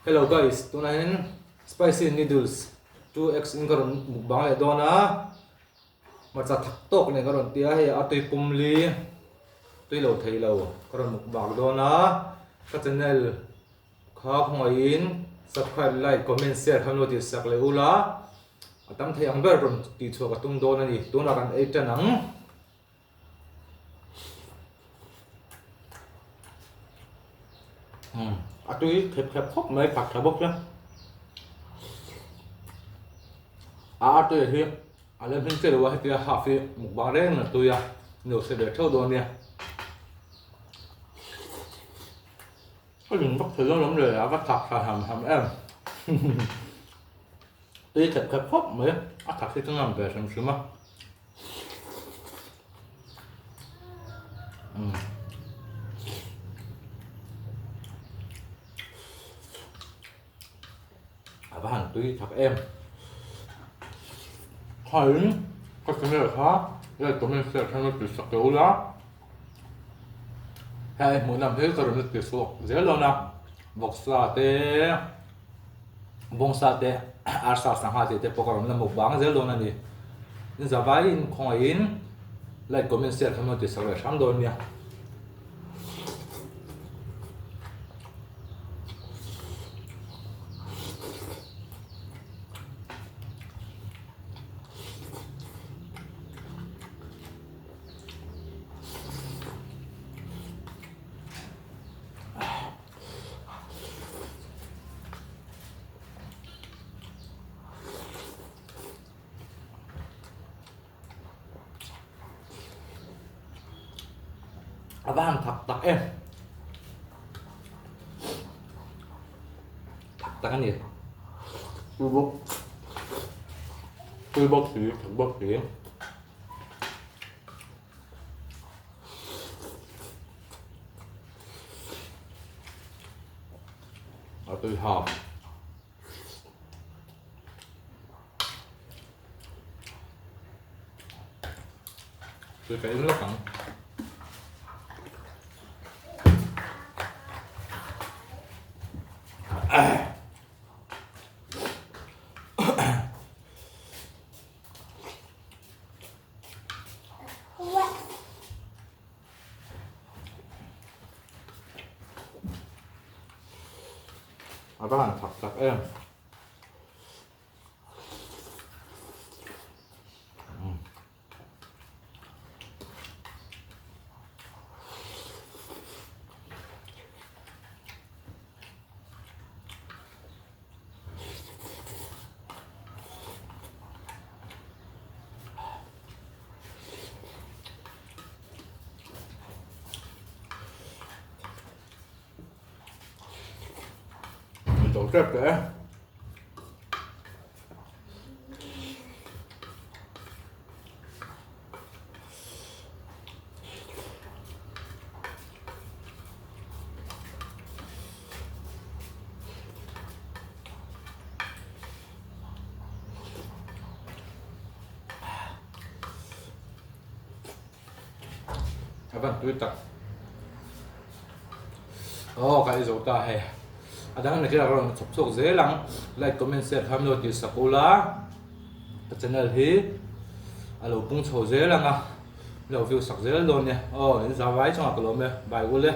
Hello guys, tunah hian spicy noodles 2x in ka rawn mukbang leh dawn a, hmarcha thak tawk nen ka rawn ti a, hei a tui pum li tui lo thei lo ka rawn mukbang dawn a, ka channel kha khawngaihin subscribe, like, comment, share kha lo tih sak leh ula, a tam thei ang ber rawn tih chhuah ka tum dawn a ni, tunah kan ei tan ang. A tui khep khep khawp mai khat tha bawk sia a artui hi a lem hlim chiah lo a hetia half hi mukbang reng a tui a ni se ve theuh dawn nia a lung vak thei dawn lawm le a va thak tha ham ham em tui khep khep khawp mai a thak hi ka ngam ve hrim hrim a. A va han tui thak em. Khain ka channel kha like comment share khan lo ti sak teh ula. Hei hmuh lam hi ka rawn la ti chhuak zel dawn a. Vawksa te bawngsa te arsa sangha tih te pawh ka rawn la mukbang zel dawn a ni. In zavaiin khawngaihin like comment share kha min rawn ti sak leh hram dawn nia. A va han thak tak em thak tak a ni tui bawk tui bawk si thak bawk si. A tui hap. Tui ka in lawk ang. A va han thak tak em. Zo tep teh e. A van tui tak. Aw ka ei zo ta hei. A dang na kira rawn chhawp chhuak zel ang. Like comment share kha min lo tih sak ula. Ka channel hi a lo pung chho zel ang a. Min lo view sak zel dawn nia. Aw in za vai chungah ka lawm e. Bye ule.